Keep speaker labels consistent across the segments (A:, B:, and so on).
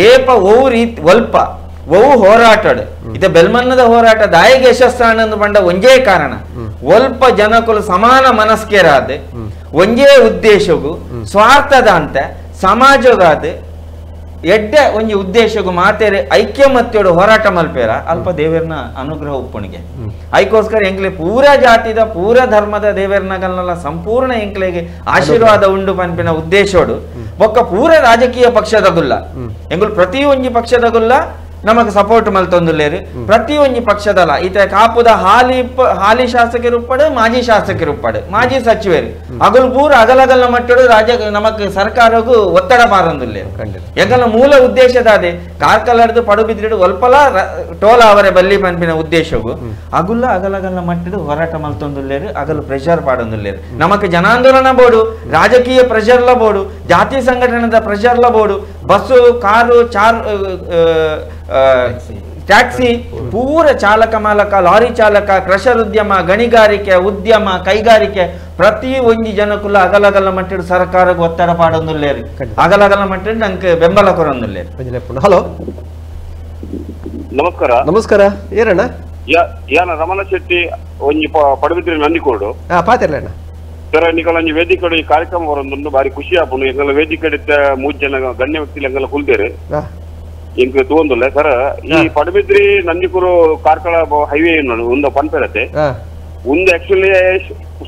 A: ಏಪ ಓ ರೀತಿ ಒಲ್ಪ ಒವು ಹೋರಾಟಡ್ ಇತ ಬೆಲ್ಮನ್ನದ ಹೋರಾಟ ದಾಯಿಗೆ ಯಶಸ್ಸಾನಂದು ಪಂಡ ಒಂಜೇ ಕಾರಣ ಒಲ್ಪ ಜನಕುಲು ಸಮಾನ ಮನಸ್ಕೇರಾದ ಒಂಜೇ ಉದ್ದೇಶಗು ಸ್ವಾರ್ಥದಂತೆ ಸಮಾಜಗಾದ ಎಡ್ಡೆ ಒಂಜಿ ಉದ್ದೇಶಗು ಮಾತೇರೆ ಐಕ್ಯಮತ್ಯೋಡು ಹೋರಾಟ ಮಲ್ಪೇರ ಅಲ್ಪ ದೇವರನ ಅನುಗ್ರಹ ಉಪ್ಪಣಿಗೆ ಐಕೋಸ್ಕರ ಎಂಕ್ಲೆ ಪೂರ ಜಾತಿದ ಪೂರ ಧರ್ಮದ ದೇವರನಗಲ್ನೆಲ್ಲ ಸಂಪೂರ್ಣ ಎಂಕ್ಲೆಗೆ ಆಶೀರ್ವಾದ ಉಂಡು ಪನ್ಪಿನ ಉದ್ದೇಶೋಡು ಬೊಕ್ಕ ಪೂರ ರಾಜಕೀಯ ಪಕ್ಷದಗುಲ್ಲ ಎಂಗುಲು ಪ್ರತಿ ಒಂಜಿ ಪಕ್ಷದಗುಲ್ಲ ನಮಗೆ ಸಪೋರ್ಟ್ ಮಲ್ತೊಂದುಲ್ಲೇರು ಪ್ರತಿ ಒಂಜಿ ಪಕ್ಷದಲ್ಲ ಈತ ಕಾಪುದ ಹಾಲಿ ಹಾಲಿ ಶಾಸಕರು ಉಪ್ಪಡು ಮಾಜಿ ಶಾಸಕರು ಉಪ್ಪಡು ಮಾಜಿ ಸಚಿವರು ಅಗಲು ಪೂರ ಅಗಲಗಲ್ಲ ಮಟ್ಟಡು ರಾಜ್ಯ ನಮಕ್ ಸರ್ಕಾರಕ್ಕೂ ಒತ್ತಡ ಪಾರಂದುಲ್ಲೇರು ಎಂಕಲ್ನ ಮೂಲ ಉದ್ದೇಶದ ಅದೇ ಕಾರ್ಕಲರ್ದು ಪಡುಬಿದ್ರಿಡು ಒಲ್ಪಲ ಟೋಲ ಅವರ ಬಲ್ಲಿ ಪನ್ಪಿನ ಉದ್ದೇಶಗೂ ಅಗುಲ್ಲ ಅಗಲಗಲ್ಲ ಮಟ್ಟಡು ಹೋರಾಟ ಮಲ್ತೊಂದುಲ್ಲೇರು ಅಗಲು ಪ್ರೆಷರ್ ಪಾಡೊಂದುಲ್ಲೇರು ನಮಕ್ ಜನಾಂದೋಲನ ಬೋರ್ಡು ರಾಜಕೀಯ ಪ್ರೆಷರ್ಲ ಬೋರ್ಡು ಜಾತಿ ಸಂಘಟನೆದ ಪ್ರೆಷರ್ಲ board bus car ಚಾರ್ ಟ್ಯಾಕ್ಸಿ ಪೂರ ಚಾಲಕ ಮಾಲಕ ಲಾರಿ ಚಾಲಕ ಕ್ರಷರ್ ಉದ್ಯಮ ಗಣಿಗಾರಿಕೆ ಉದ್ಯಮ ಕೈಗಾರಿಕೆ ಪ್ರತಿ ಒಂಜಿ ಜನಕುಲ ಅಗಲಗಲ ಮಟ್ಟದ ಸರ್ಕಾರಕ್ಕೆ ಒತ್ತಡ ಪಾಡೊಂದುಲ್ಲೇರು ಅಗಲಗಲ ಮಟ್ಟದ ನಂಗೆ ಬೆಂಬಲ ಕೊರೊಂದುಲ್ಲೇರು.
B: ಹಲೋ
C: ನಮಸ್ಕಾರ.
B: ನಮಸ್ಕಾರ ಏರಣ್ಣ.
C: ಯಾನ ರಮಣ ಶೆಟ್ಟಿ ಒಂಜಿ ಪಡುಬಿದ್ರಿ ನಂದಿಕೋಡು
B: ಪಾತಿರ್ಲಣ್ಣ.
C: ಸರ್ ನಿಕಲ ಒಂಜಿ ವೇದಿಕೆ ಈ ಕಾರ್ಯಕ್ರಮ ಬರೊಂದು ಬಾರಿ ಖುಷಿ ಆಪುಂಡು. ಎಂಗಲ ವೇದಿಕೆ ಮೂರು ಜನ ಗಣ್ಯ ವ್ಯಕ್ತಿ ಎಂಗಲ ಕುಲ್ದೇರು ಎಂಕ್ ತೂವೊಂದುಲ್ಲೆ ಸರ್. ಈ ಪಡುಬಿದ್ರಿ ನಂದಿಕೂರು ಕಾರ್ಕಳ ಹೈವೇ ಒಂದು ಪನ್ಪೆರತೆ ಒಂದು ಆಕ್ಚುಲಿ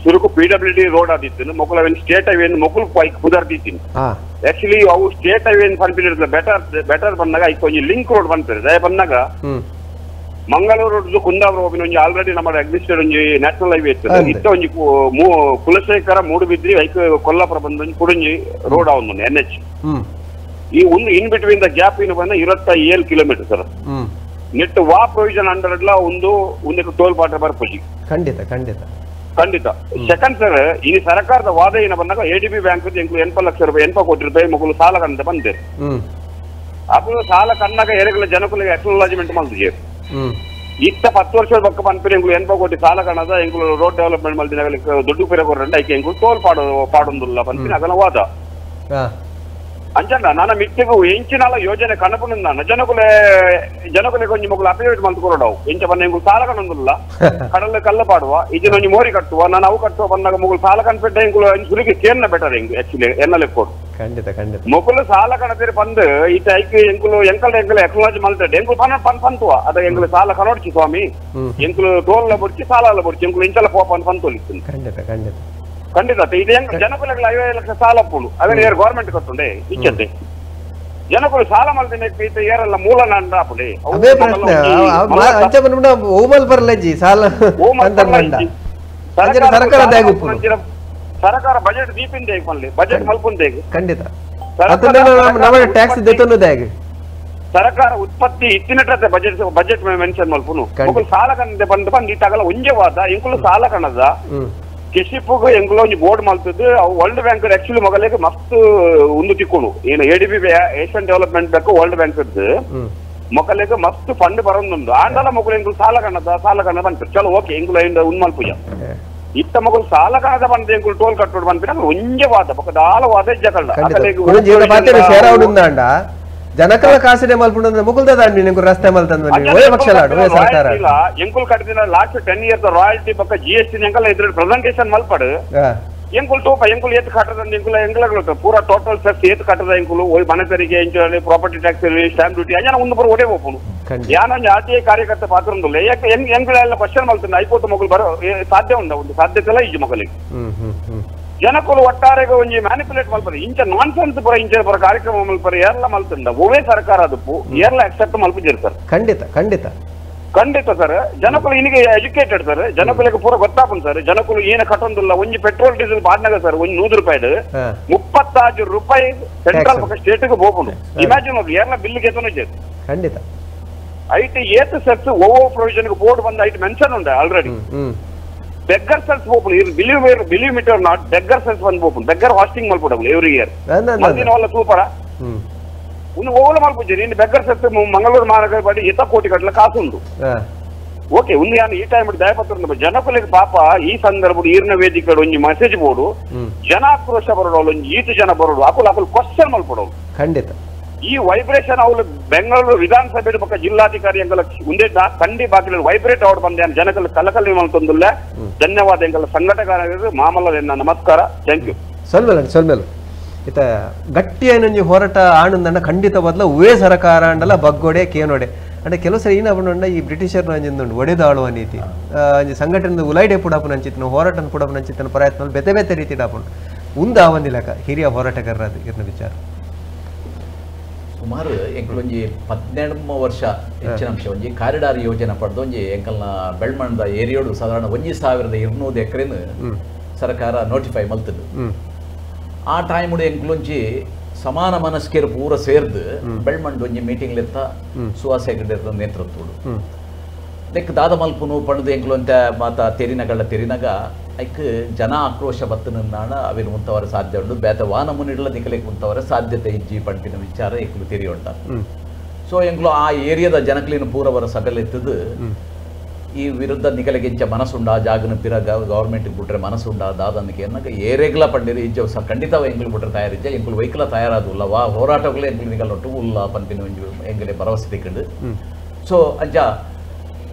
C: ಸುರುಕು PW D road ಆದಿತ್ತು ಮೊಕುಲು ಅವೇನು ಸ್ಟೇಟ್ ಹೈವೇ ಮೊಕುಲು ಪುದರ್ ದೀತೀನಿ. ಆಕ್ಚುಲಿ ಅವು ಸ್ಟೇಟ್ ಹೈವೇ ಪನ್ಪಿನ ಬೆಟರ್ ಬೆಟರ್ ಬಂದಾಗ ಐಕ್ ಒಂಜಿ ಲಿಂಕ್ ರೋಡ್ ಪನ್ಪೆರ್ ದಯ ಬಂದಾಗ ಮಂಗಳೂರು ಕುಂದಾಪುರ ಹೋಗಿನ ಒಂಜಿ ಆಲ್ರೆಡಿ ನಮ್ಮ ಅಡ್ಮಿನಿಸ್ಟ್ರೇಟ್ ಒಂಜಿ ನ್ಯಾಷನಲ್ ಹೈವೇ ಇತ್ತು ಇತ್ತ ಒಂಜಿ ಕುಲಶೇಖರ ಮೂಡುಬಿದ್ರಿ ಐಕ್ ಕೊಲ್ಲಾಪುರ ಬಂದ ಒಂಜಿ ಕುಡಂಜಿ ರೋಡ್ ಅವನು ಎನ್ ಎಚ್ ಈ ಒಂದು in between the gap ಏನು ಬಂದ 27 ಕಿಲೋಮೀಟರ್ ಸರ್. ನೆಟ್ ವಾ ಪ್ರೊವಿಷನ್ ಅಂಡರ್ ಒಂದು ಒಂದಕ್ಕೆ ಟೋಲ್ ಬಾರ್ಡರ್ ಬರ್ಪುಜಿ.
B: ಖಂಡಿತ ಖಂಡಿತ
C: ಖಂಡಿತ. ಸೆಕೆಂಡ್ ಸರ್ ಈ ಸರ್ಕಾರದ ವಾದ ಏನ ಬಂದಾಗ ಎಡಿಬಿ ಬ್ಯಾಂಕ್ 80 ಲಕ್ಷ ರೂಪಾಯಿ 80 ಕೋಟಿ ರೂಪಾಯಿ ಮಗಳು ಸಾಲ ಕಂಡ ಬಂದೆ ಅದು ಸಾಲ ಕಣ್ಣಾಗ ಎರಗಲ ಜನಕುಲಿಗೆ ಅಕ್ನಾಲಜ್ಮೆಂಟ್ ಮಲ್ತಿಜೆ. ಇತ್ತ 10 ವರ್ಷದ ಪಕ್ಕ ಪನ್ಪಿನ ಎಂಕುಲು 80 ಕೋಟಿ ಸಾಲ ಕಣದ ಎಂಕುಲು ರೋಡ್ ಡೆವಲಪ್ಮೆಂಟ್ ಮಲ್ದಿನ ದುಡ್ಡು ಪಿರ ಐಕೆ ಎಂಕುಲು ಟೋಲ್ ಪಾಡೊಂದುಲ್ಲ ಪನ್ಪಿನ ಅದನ್ನ ವಾದ. ಅಂಚಂಡ ನನ್ನ ಮಿತ್ತಿಗೂ ಎಂಚಿನಾಲ ಯೋಜನೆ ಕನಪುನ ಜನಕುಲೆ ಜನಕುಲೆ ಕೊಂಚ ಮಕ್ಕಳು ಅಫಿಡವಿಟ್ ಮಂತ್ ಕೊರಡವು ಎಂಚ ಬಂದ ಎಂಕುಲು ಸಾಲ ಕಣೊಂದುಲ್ಲ ಕಡಲ ಕಲ್ಲ ಪಾಡುವ ಇದನ್ನ ಒಂಜಿ ಮೋರಿ ಕಟ್ಟುವ ನಾನು ಅವು ಕಟ್ಟುವ ಬಂದಾಗ ಮಗಳು ಸಾಲ ಕನ್ಪೆಟ್ಟ ಎಂಕುಲು ಸುರಿಗೆ ಕೇರ್ನ ಬೆಟರ್ ಎಂಕು ಆಕ್ಚುಲಿ ಎನ್ನಲೆ ಕೊಡು.
B: ಖಂಡಿತ ಖಂಡಿತ
C: ಮೊಕುಲು ಸಾಲ ಕಣದಿರಿ ಬಂದು ಈತ ಐಕ್ ಎಂಕುಲು ಎಂಕಲ್ ಎಂಕಲ್ ಎಕ್ನಾಲಜಿ ಮಲ್ತಡೆ ಎಂಕುಲು ಪನ್ ಪನ್ ಪಂತುವ ಅದ ಎಂಕುಲು ಸಾಲ ಕನೋಡ್ಚಿ ಸ್ವಾಮಿ ಎಂಕುಲು ಟೋಲ್ ಬೊಡ್ಚಿ ಸಾಲ ಬೊಡ್ಚಿ ಎಂಕುಲು ಇಂಚಲ ಪೋಪ ಅಂತ ಪಂತೊಲಿತ್ತು.
B: ಖಂಡಿತ ಖಂಡಿತ
C: ಖಂಡಿತ. ಇದು ಹೆಂಗ್ ಜನಕುಲಗಳ 50 ಲಕ್ಷ ಸಾಲ ಪೂಲು ಅವೇ ಏರ್ ಗೌರ್ಮೆಂಟ್ ಕಟ್ಟುಂಡೆ ಇಚ್ಚತೆ ಜನಕುಲು ಸಾಲ ಮಲ್ದಿನ ಈತ ಏರಲ್ಲ ಮೂಲ ನಾಂಡ ಆಪುಂಡೆ.
B: ಅದೇ ಪ್ರಶ್ನೆ ಅಂಚ ಬಂದ್ಬಿಡ ಓಮಲ್ ಬರಲಜ್ಜಿ ಸಾಲ ಸರ್ಕಾರ
C: ಸರ್ಕಾರ ಬಜೆಟ್ ದೀಪಿಂದ ಹೇಗೆ ಬಜೆಟ್ ಮಲ್ಪುಂದ ಹೇಗೆ
B: ಖಂಡಿತ ಟ್ಯಾಕ್ಸ್ ದೆತ್ತೊಂದು
C: ಸರ್ಕಾರ ಉತ್ಪತ್ತಿ ಇತ್ತಿನಟ್ರತೆ budget budget mention ಮಲ್ಪುನು ಮೊಕುಲು ಸಾಲ ಕಣ್ಣದೆ ಬಂದು ಬಂದು ಈತಾಗಲ ಒಂಜೆ ವಾದ ಎಂಕುಲು ಸಾಲ ಕಣದ ಕೆಶಿಪುಗು ಎಂಕುಲು ಒಂಜಿ ಬೋರ್ಡ್ ಮಲ್ತದ್ದು ಅವು world bank actually ಮೊಗಲಿಗೆ ಮಸ್ತ್ ಒಂದು ತಿಕ್ಕೊಂಡು ಏನು ADB Asian development bank world bank ಇದ್ದು ಮೊಗಲಿಗೆ ಮಸ್ತ್ ಫಂಡ್ ಬರೋದುಂಡು ಆಂಡಲ ಮೊಗಲು ಎಂಕುಲು ಸಾಲ ಕಣದ ಸಾಲ ಕಣದ ಬಂತು ಚಲೋ ಓಕೆ ಎಂಕುಲು ಇಂದ ಉನ್ಮಲ್ ಪೂಜ ಇತ್ತ ಮಗಳು ಸಾಲ ಕಣದ ಬಂದ ಎಂಕುಲು ಟೋಲ್ ಕಟ್ಟೋಡು ಬಂದ್ಪಿನ ಒಂಜೆ ವಾದ ಬೊಕ್ಕ ವಾದ ಇಜ್ಜಕಲ್ಲ
B: ಜನಕಲ ಕಾಸಿದೆ ಮಲ್ಪುಂಡು ಮುಕುಲ್ದ ದಾಂಡಿ ನಿಂಕು ರಸ್ತೆ ಮಲ್ತಂದು ಓಯ್ ಪಕ್ಷ ಲಾಡು ಓಯ್ ಸರ್ಕಾರ
C: ಎಂಕುಲು ಕಟ್ಟಿದಿನ last 10 years royalty ಪಕ್ಕ ಜಿಎಸ್ಟಿ ಎಂಕಲ ಇದ್ರ ಪ್ರೆಸೆಂಟೇಷನ್ ಮಲ್ಪಡು ಎಂಕುಲು ತೋಪ ಎಂಕುಲು ಏತ್ ಕಟ್ಟದ ಎಂಕುಲು ಎಂಕಲ ಪೂರಾ ಟೋಟಲ್ ಸೆಸ್ ಏತ್ ಕಟ್ಟದ ಎಂಕುಲು ಓಯ್ ಮನೆ ತೆರಿಗೆ insurance property tax stamp duty ಅಂಜನ ಒಂದು ಪೂರ ಒಡೆ ಹೋಪುಂಡು ಯಾನೊಂಜಿ R T I ಕಾರ್ಯಕರ್ತ ಪಾತ್ರ ಉಂದುಲ್ಲ ಯಾಕೆ ಎಂಕುಲ ಎಲ್ಲ ಕ್ವಶನ್ ಮಲ್ತಂದು ಐಪೋತು ಮಗುಲು ಬರೋ ಸಾಧ್ಯ ಉಂಡ ಒಂದು ಸಾಧ್ಯತೆ ಇಲ್ಲ ಇಜ್ಜು ಮಗಲಿಗೆ ಜನಕುಲು ಒಟ್ಟಾರೆಗೆ ಒಂಜಿ ಮ್ಯಾನಿಪುಲೇಟ್ ಮಲ್ಪರೆ ಇಂಚ ನಾನ್ ಸೆನ್ಸ್ ಪೂರ ಇಂಚ ಪೂರ ಕಾರ್ಯಕ್ರಮ ಮಲ್ಪರೆ ಏರ್ಲ ಮಲ್ತಂದ ಒವೇ ಸರ್ಕಾರ ಅದಪ್ಪು ಏರ್ಲ ಅಕ್ಸೆಪ್ಟ್ ಮಲ್ಪುಜೆರ್ ಸರ್.
B: ಖಂಡಿತ ಖಂಡಿತ
C: ಖಂಡಿತ ಸರ್. ಜನಕುಲು ಇನ್ನಿಗೆ ಎಜುಕೇಟೆಡ್ ಸರ್ ಜನಕುಲಿಗೆ ಪೂರ ಗೊತ್ತಾಪುಂಡು ಸರ್. ಜನಕುಲು ಏನ ಕಟ್ಟೊಂದಿಲ್ಲ ಒಂಜಿ ಪೆಟ್ರೋಲ್ ಡೀಸೆಲ್ ಬಾಡ್ನಾಗ ಸರ್ ಒಂಜಿ 100 ರೂಪಾಯಿ 36 ರೂಪಾಯಿ ಸೆಂಟ್ರಲ್ ಪಕ್ಕ ಸ್ಟೇಟ್ಗೆ ಹೋಗುಂಡು. ಇಮ್ಯಾಜಿನ್ ಏರ್ಲ ಬಿಲ್ ಗೆತನು
B: ಖಂಡಿತ
C: ಐಟ್ ಏತ್ ಸೆಸ್ ಓ ಪ್ರೊವಿಷನ್ ಬೋರ್ಡ್ ಬಂದ ಐಟ್ ಮೆನ್ಷನ್ ಉಂಡೆ already. Beggar cells open believe it or not beggar cells ಬಂದು open beggar hosting ಮಲ್ಪಡವು every year ಮಲ್ದಿನ ವಲ್ಲ ಸೂಪರ ಉಂದು ಓಲ ಮಲ್ಪುಜಿ ನೀನು ಬೆಗ್ಗರ್ ಸೆಲ್ಸ್ ಮಂಗಳೂರು ಮಹಾನಗರ ಬಡಿ ಎತ್ತ ಕೋಟಿ ಗಟ್ಟಲೆ ಕಾಸು ಉಂಡು. ಓಕೆ ಉಂದು ಯಾನು ಈ ಟೈಮ್ ದಯಪತ್ರ ಜನಕುಲಿಗೆ ಪಾಪ ಈ ಸಂದರ್ಭ ಈರ್ನ ವೇದಿಕೆ ಒಂಜಿ ಮೆಸೇಜ್ ಬೋರ್ಡು ಜನಾಕ್ರೋಶ ಬರೋಡು ಒಂಜಿ ಈತು ಜನ ಬರೋಡು ಅಕುಲು ಅಕುಲು ಕ್ವಶನ್ ಮಲ್ಪಡವು.
B: ಖಂಡಿತ
C: ಈ ವೈಬ್ರೇಷನ್ ಅವಳು ಬೆಂಗಳೂರು ವಿಧಾನಸಭೆ ಪಕ್ಕ ಜಿಲ್ಲಾಧಿಕಾರಿ ಎಂಗಲ ಒಂದೇ ಕಂಡಿ ಬಾಗಿಲು ವೈಬ್ರೇಟ್ ಅವಡ್ ಬಂದೆ ಜನಕಲ್ ಕಲಕಲಿ ಮಲ್ತೊಂದುಲ್ಲ. ಧನ್ಯವಾದ ಎಂಗಲ ಸಂಘಟಕರ ಮಾಮಲ್ಲ ನಮಸ್ಕಾರ. Thank you.
B: ಸೊಲ್ಮೆಲ್ ಸೊಲ್ಮೆಲ್ ಇತ ಗಟ್ಟಿಯಾಗಿ ಹೋರಾಟ ಆಣಂದಣ್ಣ ಖಂಡಿತವಾದ್ಲ ಉವೇ ಸರಕಾರ ಅಂಡಲ ಬಗ್ಗೋಡೆ ಕೇನೋಡೆ ಅಂದ್ರೆ ಕೆಲವು ಸರಿ ಏನಾಪುಂಡ ಈ ಬ್ರಿಟಿಷರ್ನ ಅಂಜಿಂದುಂಡು ಒಡೆದಾಳುವ ನೀತಿ ಸಂಘಟನೆ ಉಲೈಡೆ ಪುಡಾಪುನ ಅಂಚಿತ್ತನ ಹೋರಾಟನ ಪುಡಾಪುನ ಅಂಚಿತ್ತನ ಪ್ರಯತ್ನ ಬೇತೆ ಬೇತೆ ರೀತಿ ಡಾಪುಂಡು ಉಂದು ಆವಂದಿಲಕ ಹಿರಿಯ ಹೋರಾಟಗಾರರ ಇರ್ನ ವಿಚಾರ.
D: ಸುಮಾರು ಎಂಕಲೊಂಜಿ 18 ವರ್ಷ ಹೆಚ್ಚಿನ ಅಂಶ ಒಂಜಿ ಕಾರಿಡಾರ್ ಯೋಜನೆ ಪಡೆದು ಒಂಜಿ ಎಂಕಲ್ನ ಬೆಳ್ಮಣ್ಣದ ಏರಿಯೋಡು ಸಾಧಾರಣ 1200 ಎಕರೆನ ಸರ್ಕಾರ ನೋಟಿಫೈ ಮಲ್ತದು. ಆ ಟೈಮ್ ಎಂಕಲೊಂಜಿ ಸಮಾನ ಮನಸ್ಕೇರು ಪೂರ ಸೇರ್ದು ಬೆಳ್ಮಂಡು ಒಂಜಿ ಮೀಟಿಂಗ್ ಲೆತ್ತ ಸುಹಾಸ್ ಹೆಗಡೆ ನೇತೃತ್ವಡು ಲೆಕ್ಕ ದಾದ ಮಲ್ಪುನು ಪಣದು ಎಂಕಲು ಅಂತ ಮಾತ ತೆರಿನಗಳ ತೆರಿನಗ ಐಕ್ ಜನ ಆಕ್ರೋಶ ಬತ್ತನಾಣ ಅವಿನ ಮುಂತವರ ಸಾಧ್ಯ ಉಂಡು ಬೇತ ವಾನ ಮುನಿಡ್ಲ ನಿಕಲೆಕ್ ಮುಂತವರ ಸಾಧ್ಯತೆ ಇಜ್ಜಿ ಪಂಪಿನ ವಿಚಾರ ಎಂಕಲು ತೆರಿಯುಂಟ. ಸೊ ಎಂಕಲು ಆ ಏರಿಯಾದ ಜನಕ್ಲಿನ ಪೂರವರ ಸಭೆಲ್ಲ ಇತ್ತದು ಈ ವಿರುದ್ಧ ನಿಕಲೆಗಿಂಚ ಮನಸ್ಸುಂಡ ಜಾಗನ ಪಿರ ಗೌರ್ಮೆಂಟ್ ಬಿಟ್ರೆ ಮನಸ್ಸುಂಡ ದಾದನಿಕೆ ಅನ್ನಕ ಏರೆಗ್ಲ ಪಂಡಿರಿ ಇಜ್ಜ ಸಹ ಖಂಡಿತ ಎಂಕಲು ಬಿಟ್ರೆ ತಯಾರಿಜ್ಜ ಎಂಕಲು ವೈಕಲ ತಯಾರಾದುಲ್ಲ ವಾ ಹೋರಾಟಗಳೇ ಎಂಕಲು ನಿಗಲೊಟ್ಟು ಉಲ್ಲ ಪಂಪಿನ ಎಂಗಲೆ ಭರವಸೆ ತಿಕ್ಕಂಡು. ಸೊ ಅಂಚ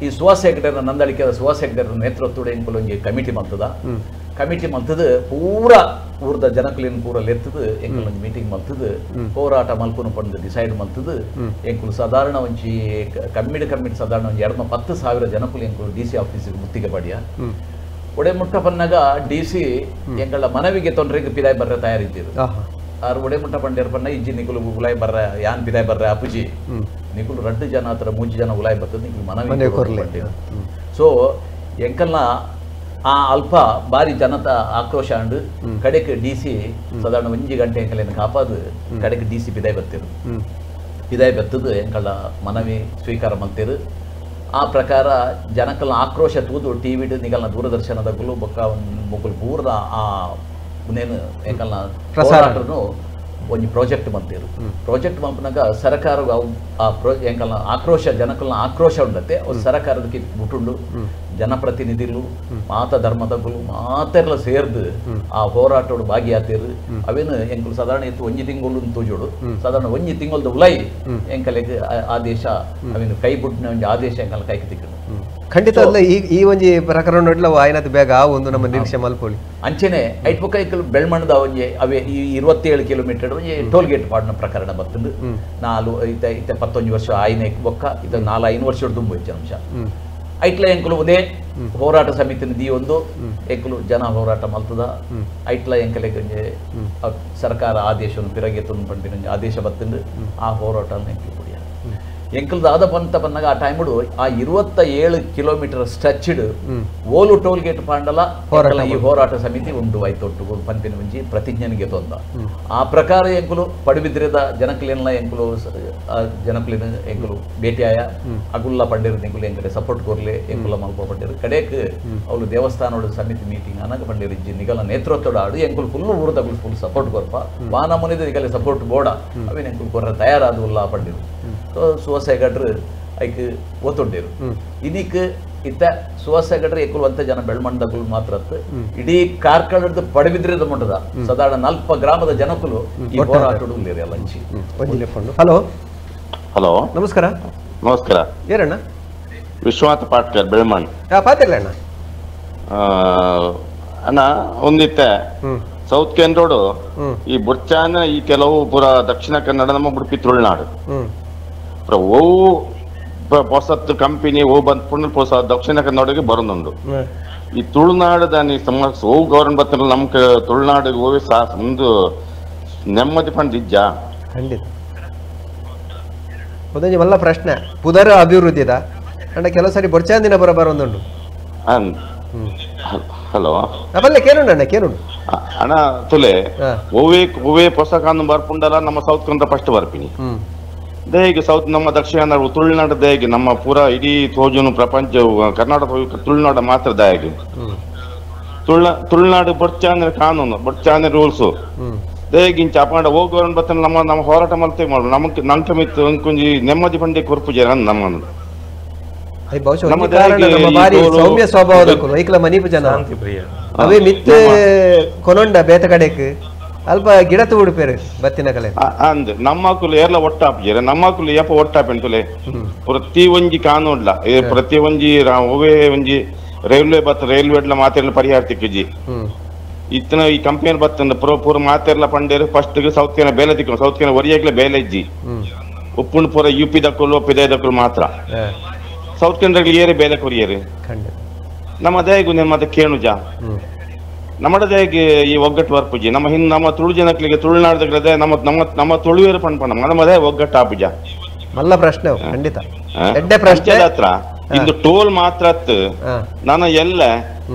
D: ಈ ಸುಹಾಸ್ ಹೆಗಡೆರ ನಂದಳಿಕೆದ ಸುಹಾಸ್ ಹೆಗಡೆರ ನೇತೃತ್ವದ ಎಂಕಲು ಒಂಜಿ ಕಮಿಟಿ ಮಲ್ತದ. ಕಮಿಟಿ ಮಲ್ತದು ಪೂರ ಊರ್ದ ಜನಕುಲಿನ ಪೂರ ಲೆತ್ತದು ಎಂಕಲು ಒಂಜಿ ಮೀಟಿಂಗ್ ಮಲ್ತದು ಹೋರಾಟ ಮಲ್ಪುನು ಪಂದು ಡಿಸೈಡ್ ಮಲ್ತದು ಎಂಕುಲು ಸಾಧಾರಣ ಒಂಜಿ ಕಮ್ಮಿಡ್ ಕಮ್ಮಿಡ್ ಸಾಧಾರಣ ಒಂಜಿ 210,000 ಜನಕುಲು ಎಂಕುಲು ಡಿ ಸಿ ಆಫೀಸಿಗೆ ಮುತ್ತಿಗೆ ಪಡಿಯ ಒಡೆ ಮುಟ್ಟ ಪನ್ನಾಗ ಡಿ ಸಿ ಎಂಗಳ ಮನವಿಗೆ ತೊಂದರೆಗೆ ಪಿದಾಯ್ ಬರ್ರೆ ತಯಾರಿದ್ದಿರು. ಆರು ಒಡೆ ಮುಟ್ಟ ಪಂಡ್ಯರ್ ಪನ್ನ ಇಜ್ಜಿ ನಿಕುಲು ಉಲಾಯ್ ಬರ್ರ ಯಾನ್ ಪಿದಾಯ್ ಬರ್ರೆ ಅಪುಜಿ ನಿಕುಲು 2 ಜನ ಹತ್ರ 3 ಜನ ಉಲಾಯ್ ಬರ್ತದೆ ನಿಕುಲು ಮನವಿ ಕೊರ್ಲೆ. ಸೊ ಎಂಕಲ್ನ ಆ ಅಲ್ಪ ಬಾರಿ ಜನತ ಆಕ್ರೋಶ ಅಂಡು ಕಡೆಗೆ ಡಿ ಸಿ ಸಾಧಾರಣ 1 ಗಂಟೆ ಎಂಕಲೇನು ಕಾಪಾದು ಕಡೆಗೆ ಡಿ ಸಿ ಪಿದಾಯ್ ಬತ್ತಿರು. ಪಿದಾಯ್ ಬತ್ತದು ಎಂಕಲ ಮನವಿ ಸ್ವೀಕಾರ ಮಲ್ತಿರು. ಆ ಪ್ರಕಾರ ಜನಕಲ್ನ ಆಕ್ರೋಶ ತೂದು ಟಿ ವಿಡು ನಿಗಲ್ನ ದೂರದರ್ಶನದ ಗುಲು ಬೊಕ್ಕ ಮೊಗುಲು ಪೂರ್ಣ ಆ ನೇನು ಎಂಕಲ್ನ ಹೋರಾಟನು ಒಂಜಿ ಪ್ರಾಜೆಕ್ಟ್ ಮಲ್ತಿರು. ಪ್ರಾಜೆಕ್ಟ್ ಮಲ್ಪನಾಗ ಸರ್ಕಾರ ಆ ಎಂಕಲ್ನ ಆಕ್ರೋಶ ಜನಕಲ್ನ ಆಕ್ರೋಶ ಉಂಡತ್ತೆ ಅವು ಸರ್ಕಾರದಕ್ಕೆ ಮುಟ್ಟುಂಡು ಜನಪ್ರತಿನಿಧಿಗಳು ಮಾತ ಧರ್ಮದಗಳು ಮಾತೆಲ್ಲ ಸೇರ್ದು ಆ ಹೋರಾಟೋಡು ಭಾಗಿಯಾತಿರು. ಅವೇನು ಎಂಕಲು ಸಾಧಾರಣ ಇತ್ತು ಒಂಜಿ ತಿಂಗಳು ತೂಜೋಡು ಸಾಧಾರಣ ಒಂಜಿ ತಿಂಗಳದ ಉಲೈ ಎಂಕಲೆಗ್ ಆದೇಶ ಅವೇನು ಕೈ ಬುಟ್ಟಿನ ಒಂಜಿ ಆದೇಶ ಎಂಕಲ್ ಕೈಗೆ ತಿಕ್ಕಡು.
B: ಖಂಡಿತ ಅಲ್ಲ ಈ ಈ ಒಂಜಿ ಪ್ರಕರಣ ನೋಡ್ಲ ಆಯ್ನದ ಬೇಗ ಆ ಒಂದು ನಮ್ಮ ನಿರೀಕ್ಷೆ ಮಲ್ಪೊಳಿ.
D: ಅಂಚೆನೆ ಐಟ್ಪೊಕ್ಕ ಎಂಕಲು ಬೆಳ್ಮಣ್ಣದ ಒಂಜಿ ಅವೇ ಈ 27 ಕಿಲೋಮೀಟರ್ ಒಂಜಿ ಟೋಲ್ ಗೇಟ್ ಪಾಡಿನ ಪ್ರಕರಣ ಬರ್ತಂದು 4 ಇತ್ತ ಇತ್ತ 19 ವರ್ಷ ಆಯ್ನೆ ಬೊಕ್ಕ ಇದು 4-5 ವರ್ಷ ದುಂಬು ಹೆಚ್ಚು ಅಂಶ ಐಟ್ಲ ಎಂಕಲು ಉದೇ ಹೋರಾಟ ಸಮಿತಿನ the ಒಂದು ಎಂಕಲು ಜನ ಹೋರಾಟ ಮಲ್ತದ ಐಟ್ಲ ಎಂಕಲೆಗೆ ಸರ್ಕಾರ ಆದೇಶವನ್ನು ಪಿರಗೆ ತುಂಡು ಪಂಡಿನ ಆದೇಶ ಬತ್ತಂದು ಆ ಹೋರಾಟ ಎಂಕಲು ಕುಡಿಯ ಎಂಕಲ್ದ ಆದ ಪಂತ ಬಂದಾಗ ಆ ಟೈಮುಡು ಆ 27 ಕಿಲೋಮೀಟರ್ ಸ್ಟ್ರೆಚ್ಡ್ ಓಲು ಟೋಲ್ ಗೇಟ್ ಪಾಂಡಲ ಈ ಹೋರಾಟ ಸಮಿತಿ ಉಂಡು ಆಯ್ತೊಟ್ಟು ಪಂಪಿನ ಮುಂಚಿ ಪ್ರತಿಜ್ಞೆಗೆ ತೊಂದ ಆ ಪ್ರಕಾರ ಎಂಕುಲು ಪಡುಬಿದ್ರದ ಜನಕುಲಿನ ಎಂಕುಲು ಜನಕುಲಿನ ಎಂಕುಲು ಭೇಟಿಯಾಯ ಅಗುಲ್ಲ ಪಂಡಿರ ಎಂಕುಲು ಎಂಕಲೆ ಸಪೋರ್ಟ್ ಕೊರ್ಲೆ ಎಂಕುಲ ಮಲ್ಪ ಪಂಡಿರು ಕಡೆಕ್ ಅವಳು ದೇವಸ್ಥಾನೋಡು ಸಮಿತಿ ಮೀಟಿಂಗ್ ಅನಗ ಪಂಡಿರು ಇಜ್ಜಿ ನಿಗಲ ನೇತೃತ್ವದ ಆಡು ಎಂಕುಲು ಫುಲ್ ಊರದಗುಲು ಫುಲ್ ಸಪೋರ್ಟ್ ಕೊರ್ಪ ವಾನ ಮುನಿದ ನಿಗಲೆ ಸಪೋರ್ಟ್ ಬೋಡ ಅವೇನು ಎಂಕುಲು ಕೊರ್ರ ತಯಾರಾದುಲ್ಲ ಪಂಡಿರು. ಸೊ ಸುಹಾಸ್ ಹೆಗಡ್ರು ಐಕ್ ಒತ್ತುಂಡಿರು ಇದಕ್ಕೆ ಇತ್ತ ಸುಹಾಸ್ ಹೆಗಡ್ರು ಎಕ್ಕುಲು ಅಂತ ಜನ ಬೆಳ್ಮಂಡಗಳು ಮಾತ್ರ ಇಡೀ ಕಾರ್ಕಳದ ಪಡಬಿದ್ರದ ಮುಂಡದ ಸಾಧಾರಣ 4 ಗ್ರಾಮದ ಜನಕುಲು ಈ ಹೋರಾಟಡು ಎಲ್ಲ ಹಂಚಿ.
B: ಹಲೋ
E: ಹಲೋ
B: ನಮಸ್ಕಾರ.
E: ನಮಸ್ಕಾರ.
B: ಏನಣ್ಣ?
E: ವಿಶ್ವನಾಥ ಪಾಟ್ಕರ್ ಬೆಳ್ಮಣ್.
B: ಪಾತಿರ್ಲ ಅಣ್ಣ.
E: ಅಣ್ಣ ಒಂದಿತ್ತೆ ಸೌತ್ ಕೆನರೋಡು ಈ ಬುರ್ಚಾನ ಈ ಕೆಲವು ಪುರ ದಕ್ಷಿಣ ಕನ್ನಡ ನಮ್ಮ ಉಡುಪಿ ತುಳುನಾಡು ಓ ಹೊಸತ್ತು ಕಂಪನಿ ಓ ಬಂದ್ ಹೊಸ ದಕ್ಷಿಣ ಕನ್ನಡಕ್ಕೆ ಬರೋದುಂಡು. ಈ ತುಳುನಾಡು ದಾನಿ ಸಮಸ್ಯೆ ಓ ಗೌರ್ಮೆಂಟ್ ಬತ್ತ ನಮ್ ತುಳುನಾಡಿಗೆ ಹೋಗಿ ಒಂದು ನೆಮ್ಮದಿ ಫಂಡ್ ಇಜ್ಜ
B: ಖಂಡಿತ ಒಂದೊಂದು ಮಲ್ಲ ಪ್ರಶ್ನೆ ಪುದರ ಅಭಿವೃದ್ಧಿದ ಅಂಡ ಕೆಲವು ಸಾರಿ ಬೊರ್ಚಾಂದಿನ ಬರ ಬರೋದುಂಡು.
E: ಹಲೋ
B: ಬಲ್ಲೆ ಕೇಳುಂಡು ಅಣ್ಣ ಕೇಳುಂಡು
E: ಅಣ್ಣ ತುಲೆ ಓವೇ ಓವೇ ಹೊಸ ಕಾನೂನು ಬರ್ಪುಂಡಲ್ಲ ನಮ್ಮ ಸೌತ್ ಕನ್ನಡ ಫಸ್ಟ್ ಬರ್ಪಿನಿ ದೇಹಗೆ ಸೌತ್ ನಮ್ಮ ದಕ್ಷಿಣ ಕನ್ನಡ ತುಳುನಾಡು ದೇಹಗೆ ನಮ್ಮ ಪೂರ ಇಡೀ ತೋಜುನು ಪ್ರಪಂಚ ಕರ್ನಾಟಕ ತುಳುನಾಡು ಮಾತ್ರ ದಾಯಗೆ ತುಳುನಾಡು ಬೊರ್ಚಾಂದ್ರೆ ಕಾನೂನು ಬೊರ್ಚಾಂದ್ರೆ ರೂಲ್ಸು ದೇಗಿಂಚ ಅಪಾಂಡ ಹೋಗುವರನ್ ಬತ್ತನ ನಮ್ಮ ನಮ್ಮ ಹೋರಾಟ ಮಲ್ತೆ ಮಾಡು ನಮಕ್ ನಂಕ ಮಿತ್ತು ಒಂಕೊಂಜಿ ನೆಮ್ಮದಿ ಪಂಡೆ ಕೊರ್ಪು ಜನ ನಮ್ಮನ್ನು
B: ಸೌಮ್ಯ ಸ್ವಭಾವದ ಐಕ್ಲ ಮನೀಪು ಜನ ಅವೇ ಮಿತ್ತೆ ಕೊನೊಂಡ ಬೇತ ಕಡೆಕ್ ಅಲ್ಪ ಗಿಡ ತೂಡುಪೇರು ಬತ್ತಿನ ಕಲೆ
E: ಅಂದ್ ನಮ್ಮಕುಲು ಏರ್ಲ ಒಟ್ಟಾಪಿಜೆರ್ ನಮ್ಮಕುಲು ಏಪ ಒಟ್ಟಾಪೆಂತುಲೆ ಪ್ರತಿ ಒಂಜಿ ಕಾನೂನ್ಲ ಪ್ರತಿ ಒಂಜಿ ಒವೇ ಒಂಜಿ ರೈಲ್ವೆ ಬತ್ತ ರೈಲ್ವೆ ಮಾತೆರ್ಲ ಪರಿಹಾರ ತಿಕ್ಕಿಜಿ ಇತ್ತನ ಈ ಕಂಪನಿ ಬತ್ತಂದ ಪೂರ ಪೂರ ಮಾತೆರ್ಲ ಪಂಡೇರು ಫಸ್ಟ್ ಸೌತ್ ಕೆನ ಬೇಲೆ ತಿಕ್ಕು ಸೌತ್ ಕೆನ ಒರಿಯಾಗ್ಲೆ ಬೇಲೆ ಇಜ್ಜಿ ಉಪ್ಪುಂಡು ಪೂರ ಯು ಪಿ ದಕ್ಕಲು ಪಿದೆ ದಕ್ಕಲು ಮಾತ್ರ ಸೌತ್ ಕೆನದಾಗ ಏರಿ ಬೇಲೆ ಕೊರಿಯರು ನಮ್ಮ ದೇಗು ಮತ್ತೆ ಕೇಣುಜ ನಮ್ಮ ದೇಗೆ ಈ ಒಗ್ಗಟ್ಟು ಬರ್ಪುಜಿ ನಮ್ಮ ಹಿಂದ್ ನಮ್ಮ ತುಳು ಜನಕ್ಲಿಗೆ ತುಳುನಾಡದ ನಮ್ಮ ನಮ್ಮ ನಮ್ಮ ತುಳುವೇರು ಪಣ್ಪಣ ನಮ್ಮ ಒಗ್ಗಟ್ಟು ಆಪುಜ
B: ಮಲ್ಲ ಪ್ರಶ್ನೆ ಖಂಡಿತ ಎಡ್ಡೆ ಪ್ರಶ್ನೆ
E: ಹತ್ರ ಇಂದು ಟೋಲ್ ಮಾತ್ರ ನಾನು ಎಲ್ಲ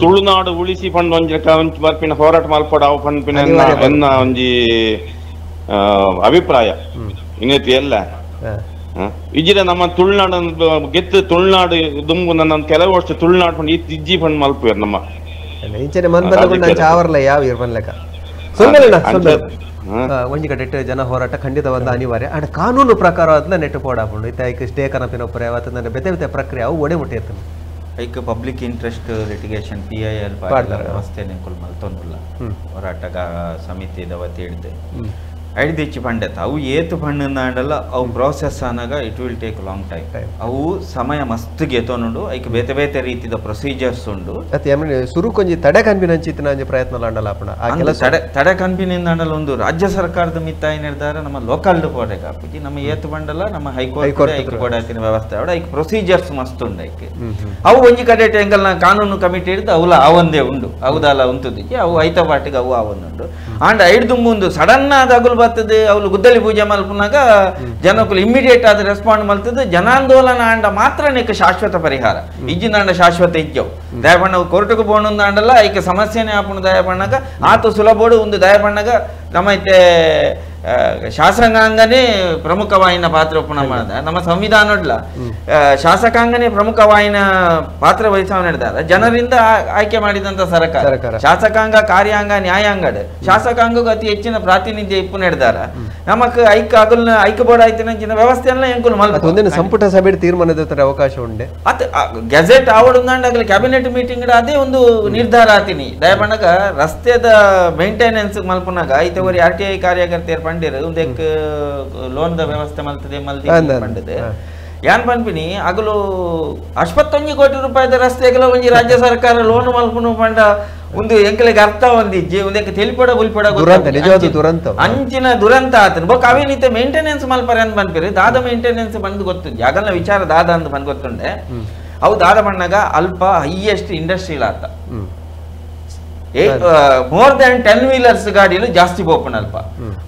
E: ತುಳುನಾಡು ಉಳಿಸಿ ಫಂಡ್ ಒಂಜಿ ಬರ್ಪಿನ ಹೋರಾಟ ಮಲ್ಪಡ ಅವು ಪನ್ಪಿನ ಎನ್ನ ಒಂಜಿ ಅಭಿಪ್ರಾಯ ಇನ್ನೈತಿ ಎಲ್ಲ ಇಜ್ಜಿಡ ನಮ್ಮ ತುಳುನಾಡು ಗೆತ್ತು ತುಳುನಾಡು ದುಂಬು ನನ್ನ ಕೆಲವು ವರ್ಷ ತುಳುನಾಡು ಫಂಡ್ ಇಜ್ಜಿ ಫಂಡ್ ಮಲ್ಪುವೇರು ನಮ್ಮ
B: ಇಂಚನೆ ಮನ್ ಚಾವರ್ಲ ಯಾವ ಇರ್ಬನ್ಲೆಕ್ಕ ಒಂಜಿ ಕಡೆ ಜನ ಹೋರಾಟ ಖಂಡಿತವಾದ ಅನಿವಾರ್ಯ ಅಂಡ್ ಕಾನೂನು ಪ್ರಕಾರ ಅದನ್ನ ನೆಟ್ಟು ಪೋಡಾಪುಂಡು ಇತ್ತ ಐಕ್ ಸ್ಟೇ ಕನಪಿನ ಒಪ್ಪರೆ ಅವತ್ತಂದ್ರೆ ಬೇತೆ ಬೇತೆ ಪ್ರಕ್ರಿಯೆ ಅವು ಒಡೆ ಮುಟ್ಟಿರ್ತದೆ
A: ಐಕ್ public interest litigation P I L ವ್ಯವಸ್ಥೆ ನಿಂಕುಲು ಮಲ್ತೊಂದುಲ್ಲ ಹೋರಾಟಗ ಸಮಿತಿದ ವತಿ ಹಿಡ್ದು ಐಡ್ದಿಚ್ಚಿ ಪಂಡೆತ ಅವು ಏತು ಪಂಡಲ್ಲ ಅವು process ಆನಾಗ it will take long time ಅವು ಸಮಯ ಮಸ್ತ್ ಗೆತೊನುಂಡು ಐಕ್ ಬೇತೆ ಬೇತೆ ರೀತಿದ ಪ್ರೊಸೀಜರ್ಸ್ ಉಂಡು
B: ಸುರುಕೊಂಜಿ ತಡೆ ಕನ್ಪಿನಂಚಿತ್ತಿನ ಪ್ರಯತ್ನ ಲಾಂಡಲ ತಡೆ
A: ತಡೆ ಕನ್ಪಿನಿಂದ ಒಂದು ರಾಜ್ಯ ಸರ್ಕಾರದ ಮಿತ್ತಾಯಿ ನಿರ್ಧಾರ ನಮ್ಮ ಲೋಕಲ್ ಪೋಟೆ ಕಾಪುಜಿ ನಮ್ಮ ಏತು ಬಂಡಲ ನಮ್ಮ ಹೈಕೋರ್ಟ್ ಹೈಕೋರ್ಟ್ ವ್ಯವಸ್ಥೆ ಅವಡ ಐಕ್ ಪ್ರೊಸೀಜರ್ಸ್ ಮಸ್ತ್ ಉಂಡು ಐಕ್ ಅವು ಒಂಜಿ ಕಡೆ ಟೆಂಗಲ್ನ ಕಾನೂನು ಕಮಿಟಿ ಹಿಡಿದು ಅವಲ ಅವಂದೇ ಉಂಡು ಹೌದಲ್ಲ ಉಂಟುದಿಕ್ಕೆ ಅವು ಐತ ಪಾಟಿಗೆ ಅವು ಅವೊಂದುಂಡು ಆಂಡ ಐಡ್ದು ಮುಂದು ಸಡನ್ ಆದ ಅಗುಲು ಬರ್ತದೆ ಅವಳು ಗುದ್ದಲಿ ಪೂಜೆ ಮಲ್ಪುನಾಗ ಜನಕ್ಕಲು ಇಮ್ಮಿಡಿಯೇಟ್ ಆದ ರೆಸ್ಪಾಂಡ್ ಮಲ್ತದೆ ಜನಾಂದೋಲನ ಆಂಡ ಮಾತ್ರ ನೆಕ್ ಶಾಶ್ವತ ಪರಿಹಾರ ಇಜ್ಜಿನಾಂಡ ಶಾಶ್ವತ ಇಜ್ಜವು ದಯಪಣ್ಣ ಕೋರ್ಟ್ಗೆ ಬೋಣಂದಾಂಡಲ್ಲ ಐಕೆ ಸಮಸ್ಯೆನೇ ಆಪುಣ ದಯಪಣ್ಣಗ ಆತು ಸುಲಭೋಡು ಒಂದು ದಯಪಣ್ಣಗ ನಮ್ಮೈತೆ ಶಾಸಕಾಂಗನೇ ಪ್ರಮುಖವಾಯಿನ ಪಾತ್ರ ಒಪ್ಪುನ ನಮ್ಮ ಸಂವಿಧಾನಡ್ಲ ಶಾಸಕಾಂಗನೇ ಪ್ರಮುಖವಾಯಿನ ಪಾತ್ರ ವಹಿಸವ ನಡೆದಾರ ಜನರಿಂದ ಆಯ್ಕೆ ಮಾಡಿದಂತ ಸರ್ಕಾರ ಶಾಸಕಾಂಗ ಕಾರ್ಯಾಂಗ ನ್ಯಾಯಾಂಗಡ ಶಾಸಕಾಂಗಗೂ ಅತಿ ಹೆಚ್ಚಿನ ಪ್ರಾತಿನಿಧ್ಯ ಇಪ್ಪು ನಡೆದಾರ ನಮಕ್ ಐಕ್ ಅಗಲ್ನ ಐಕ್ ಬೋರ್ಡ್ ಆಯ್ತಿನ ವ್ಯವಸ್ಥೆಯನ್ನ ಎಂಕುಲು ಮಲ್ಪ
B: ಸಂಪುಟ ಸಭೆ ತೀರ್ಮಾನದ ಅವಕಾಶ ಉಂಡೆ
A: ಅತ್ ಗೆಜೆಟ್ ಆವಡುಂದಾಂಡ ಆಗಲಿ ಕ್ಯಾಬಿನೆಟ್ ಮೀಟಿಂಗ್ ಅದೇ ಒಂದು ನಿರ್ಧಾರ ಆತೀನಿ ದಯಪಣ್ಣಗ ರಸ್ತೆದ ಮೇಂಟೆನೆನ್ಸ್ ಮಲ್ಪುನಾಗ ಐತೆ ಒರಿ R T I ಕಾರ್ಯಕರ್ತೆಯರು ಪಂಡಿರು ಒಂದಕ್ಕೆ ಲೋನ್ the ವ್ಯವಸ್ಥೆ ಮಲ್ತದೆ ಮಲ್ದಿ ಪಂಡದೆ ಯಾನ್ ಪನ್ಪಿನಿ ಅಗಲು 81 ಕೋಟಿ ರೂಪಾಯಿದ ರಸ್ತೆಗಳ ಒಂಜಿ ರಾಜ್ಯ ಸರ್ಕಾರ ಲೋನ್ ಮಲ್ಪುನು ಪಂಡ ಒಂದು ಎಂಕಲೆಗೆ ಅರ್ಥ ಒಂದಿಜ್ಜಿ ಒಂದಕ್ಕೆ ತಿಳಿಪಡ ಬುಲ್ಪಡ
B: ದುರಂತ
A: ಅಂಚಿನ ದುರಂತ ಆತನ ಬೊಕ್ಕ ಅವೇನಿತ್ತೆ ಮೇಂಟೆನೆನ್ಸ್ ಮಲ್ಪರೆ ಅಂತ ಪನ್ಪಿರಿ ದಾದ ಮೇಂಟೆನೆನ್ಸ್ ಬಂದು ಗೊತ್ತು ಆಗಲ್ಲ ವಿಚಾರ ದಾದ ಅಂತ ಬಂದು ಗೊತ್ತುಂಡೆ ಅವು ದಾದ ಬಣ್ಣಗ ಅಲ್ಪ ಹೈಯೆಸ್ಟ್ ಇಂಡಸ್ಟ್ರಿಯಲ್ ಆತ more than 10 wheelers ಗಾಡಿಲು ಜಾಸ್ತಿ ಪೋಪುಂಡು ಅಲ್ಪ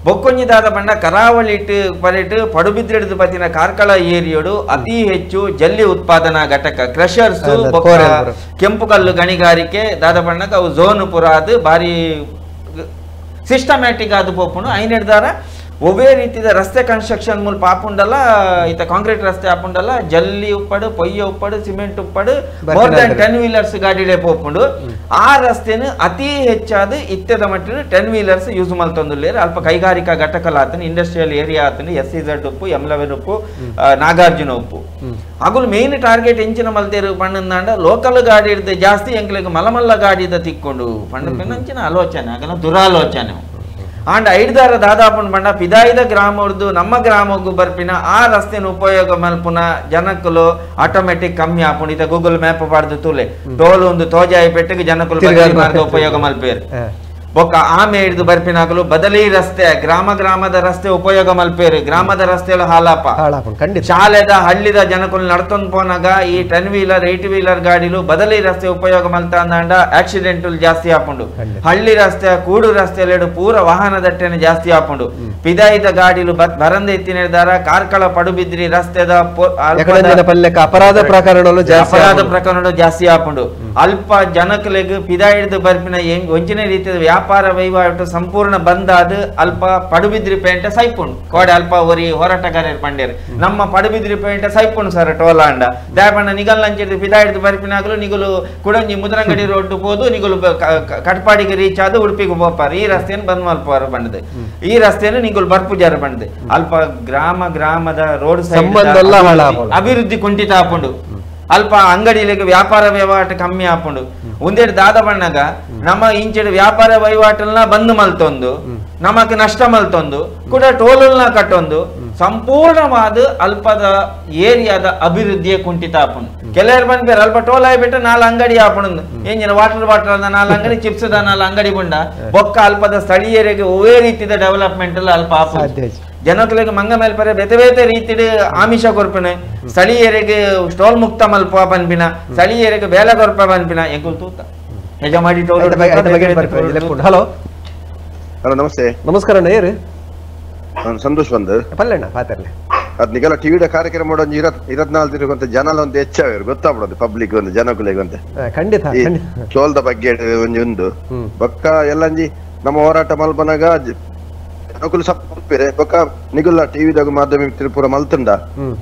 A: ಬೊಕ್ಕೊಂಜಿದಾದ ಬಣ್ಣ ಕರಾವಳಿ ಪರೇಟ್ ಪಡುಬಿದ್ರೆಡ್ದು ಪತ್ತಿನ ಕಾರ್ಕಳ ಏರಿಯೋಡು ಅತಿ ಹೆಚ್ಚು ಜಲ್ಲಿ ಉತ್ಪಾದನಾ ಘಟಕ ಕ್ರಷರ್ಸ್ ಕೆಂಪು ಕಲ್ಲು ಗಣಿಗಾರಿಕೆ ದಾದ ಬಣ್ಣಕ್ಕೆ ಅವು ಝೋನ್ ಪುರ ಅದು ಭಾರಿ ಸಿಸ್ಟಮ್ಯಾಟಿಕ್ ಆದ ಪೋಪುಂಡು ಐನೆಡ್ದಾರ ಒವ್ವೇ ರೀತಿಯ ರಸ್ತೆ ಕನ್ಸ್ಟ್ರಕ್ಷನ್ ಮೂಲಕ ಆಪುಂಡಲ್ಲ ಈತ ಕಾಂಕ್ರೀಟ್ ರಸ್ತೆ ಆಪುಂಡಲ್ಲ ಜಲ್ಲಿ ಉಪ್ಪಡು ಪೊಯ್ಯ ಉಪ್ಪಡು ಸಿಮೆಂಟ್ ಉಪ್ಪಡು more than 10 wheelers ಗಾಡಿಲೇ ಪೋಪುಂಡು ಆ ರಸ್ತೆನು ಅತಿ ಹೆಚ್ಚಾದ ಇತ್ತೆದ ಮಟ್ಟಿನ 10 ವೀಲರ್ಸ್ ಯೂಸ್ ಮಲ್ತೊಂದುಲ್ಲೇರು ಅಲ್ಪ ಕೈಗಾರಿಕಾ ಘಟಕಲ ಆತನು ಇಂಡಸ್ಟ್ರಿಯಲ್ ಏರಿಯಾ ಆತನು S C Z ಉಪ್ಪು M11 ಉಪ್ಪು ನಾಗಾರ್ಜುನ ಉಪ್ಪು ಅಗುಲು ಮೇನ್ ಟಾರ್ಗೆಟ್ ಎಂಚಿನ ಮಲ್ತೇರು ಪಣ್ಣಂದಾಂಡ ಲೋಕಲ್ ಗಾಡಿ ಹಿಡ್ದು ಜಾಸ್ತಿ ಎಂಕ್ಲೆಗ್ ಮಲಮಲ್ಲ ಗಾಡಿದ ತಿಕ್ಕೊಂಡು ಪಣ್ಣ ಪೆನ್ನಂಚಿನ ಆಲೋಚನೆ ಆಗಲ್ಲ ದುರಾಲೋಚನೆ ಆಂಡ ಐಡ್ದಾರ ದಾದಾಪುನ್ ಬಂಡ ಪಿದಾಯಿದ ಗ್ರಾಮದ್ದು ನಮ್ಮ ಗ್ರಾಮಕ್ಕೂ ಬರ್ಪಿನ ಆ ರಸ್ತೆನ ಉಪಯೋಗ ಮಲ್ಪುನ ಜನಕ್ಕಲು ಆಟೋಮೆಟಿಕ್ ಕಮ್ಮಿ ಆಪುಂಡು ಇತ್ತ ಗೂಗಲ್ ಮ್ಯಾಪ್ ಪಾಡ್ದು ತೂಲೆ ಟೋಲ್ ಒಂದು ತೋಜಾಯಿ ಪೆಟ್ಟಿಗೆ ಜನಕ್ಕಲು ಮಾರ್ಗ ಉಪಯೋಗ ಮಲ್ಪೇರು ಬೊಕ್ಕ ಆಮೆ ಹಿಡಿದು ಬರ್ಪಿನಾಗಲು ಬದಲಿ ರಸ್ತೆ ಗ್ರಾಮ ಗ್ರಾಮದ ರಸ್ತೆ ಉಪಯೋಗ ಮಲ್ಪೇರು ಗ್ರಾಮದ ರಸ್ತೆಗಳು ಹಾಲಾಪ ಶಾಲೆದ ಹಳ್ಳಿದ ಜನಕುಲು ನಡ್ತೊಂದು ಪೋನಾಗ ಈ 10 ವೀಲರ್ 8 ವೀಲರ್ ಗಾಡಿಲು ಬದಲಿ ರಸ್ತೆ ಉಪಯೋಗ ಮಲ್ತಾಂಡ ಆಕ್ಸಿಡೆಂಟ್ ಜಾಸ್ತಿ ಆಪುಂಡು ಹಳ್ಳಿ ರಸ್ತೆ ಕೂಡು ರಸ್ತೆಲೆಡು ಪೂರ ವಾಹನ ದಟ್ಟಣೆ ಜಾಸ್ತಿ ಆಪುಂಡು ಪಿದಾಯಿದ ಗಾಡಿಲು ಬರಂದ ಎತ್ತಿನಿರ್ದಾರ ಕಾರ್ಕಳ ಪಡುಬಿದ್ರಿ ರಸ್ತೆದ
B: ಅಪರಾಧ
A: ಪ್ರಕರಣ ಜಾಸ್ತಿ ಆಪುಂಡು ಅಲ್ಪ ಜನಕಲೆಗ್ ಪಿದಾಯಿಡ್ದು ಬರ್ಪಿನ ಒಂಜಿನ ರೀತಿಯ ವ್ಯಾಪಾರ ವಹಿವಾಟು ಸಂಪೂರ್ಣ ಬಂದಾದ ಅಲ್ಪ ಪಡುಬಿದ್ರಿ ಪೇಂಟೆ ಸೈಪುಂಡು ಕೋಡೆ ಅಲ್ಪ ಒರಿ ಹೋರಾಟಗಾರರು ಪಂಡೇರು ನಮ್ಮ ಪಡುಬಿದ್ರಿ ಪೇಂಟೆ ಸೈಪುಂಡು ಸರ್ ಟೋಲಾಂಡ ದಾಯಪಣ್ಣ ನಿಗಲ್ ನಂಚಿಡ್ದು ಪಿದಾಯಿಡ್ದು ಬರ್ಪಿನಾಗಲು ನಿಗಲು ಕುಡಂಜಿ ಮುದ್ರಂಗಡಿ ರೋಡ್ ಪೋದು ನಿಗಲು ಕಟ್ಪಾಡಿಗೆ ರೀಚ್ ಆದ ಉಡುಪಿಗೆ ಪೋಪಾರು ಈ ರಸ್ತೆಯನ್ನು ಬಂದ್ ಮಲ್ಪಾರು ಬಂಡದೆ ಈ ರಸ್ತೆಯನ್ನು ನಿಗಲು ಬರ್ಪುಜಾರು ಬಂಡದೆ ಅಲ್ಪ ಗ್ರಾಮ ಗ್ರಾಮದ ರೋಡ್ ಸೈಡ್ ಅಭಿವೃದ್ಧಿ ಕುಂಠಿತ ಆಪುಂಡು ಅಲ್ಪ ಅಂಗಡಿಲಿಗೆ ವ್ಯಾಪಾರ ವಹಿವಾಟು ಕಮ್ಮಿ ಆಪುಂಡು ಒಂದೆರಡು ದಾದ ಬಣ್ಣಗ ನಮ್ಮ ಇಂಚೆಡು ವ್ಯಾಪಾರ ವಹಿವಾಟನ್ನ ಬಂದ್ ಮಲ್ತೊಂದು ನಮಕ್ ನಷ್ಟ ಮಲ್ತೊಂದು ಕೂಡ ಟೋಲುಲ್ನ ಕಟ್ಟೊಂದು ಸಂಪೂರ್ಣವಾದ ಅಲ್ಪದ ಏರಿಯಾದ ಅಭಿವೃದ್ಧಿಯ ಕುಂಠಿತ ಆಪುಂಡು. ಕೆಲವರು ಬಂದ್ಬೇರೆ ಅಲ್ಪ ಟೋಲ್ ಆಯ್ಬಿಟ್ಟು ನಾಲ್ ಅಂಗಡಿ ಆಪುಂಡು, ಏಂಜಿನ ವಾಟರ್ ಬಾಟಲ್ ನಾಲ್ ಅಂಗಡಿ, ಚಿಪ್ಸ್ ನಾಲ್ ಅಂಗಡಿ ಗುಂಡ ಬೊಕ್ಕ ಅಲ್ಪದ ಸ್ಥಳೀಯರಿಗೆ ಒವೇ ರೀತಿಯ ಡೆವಲಪ್ಮೆಂಟ್ ಅಲ್ಪ ಆಪುಂಡು. ಜನಕುಲೆಗ್ ಮಂಗ ಮೇಲ್ಪರೆ ಬೇತೆ ಬೇತೆ ರೀತಿಡ್ ಆಮಿಷ ಕೊರ್ಪಿನ, ಸ್ಥಳೀಯರಿಗೆ ಸ್ಟೋಲ್ ಮುಕ್ತ ಮಲ್ಪ ಪನ್ಪಿನ, ಸ್ಥಳೀಯರಿಗೆ ಬೇಲೆ ಕೊರ್ಪ ಪನ್ಪಿನ ಎಂಕುಲು ತೂತ Hejamadi toll.
B: Hello
F: hello namaste.
B: ನಮಸ್ಕಾರ ಅಣ್ಣ, ಏರು
F: ನಾನು ಸಂತೋಷ್ ಬಂದು
B: ಪಲ್ಲಣ್ಣ ಪಾತರ್ಲೆ.
F: ಅದ್ ನಿಗಲ ಟಿವಿದ ಕಾರ್ಯಕ್ರಮ ಒಂಜಿ 24 ತಿರುಗಂತ ಜನಲ ಒಂದು ಹೆಚ್ಚಾವೇರು ಗೊತ್ತಾಗ್ಬಿಡೋದು ಪಬ್ಲಿಕ್ ಒಂದು ಜನಕುಲೆಗ್ ಅಂತ
B: ಖಂಡಿತ
F: ಟೋಲ್ದ ಬಗ್ಗೆ ಒಂಜಿ ಒಂದು ಬೊಕ್ಕ ಎಲ್ಲಂಜಿ ನಮ್ಮ ಹೋರಾಟ ಮಲ್ಪನಾಗ ಜನಕುಲು ಸಪ್ ಮಲ್ಪೇರೆ ಬೊಕ್ಕ ನಿಗುಲ್ಲ ಟಿವಿದಾಗ ಮಾಧ್ಯಮ ಪೂರ ಮಲ್ತುಂಡ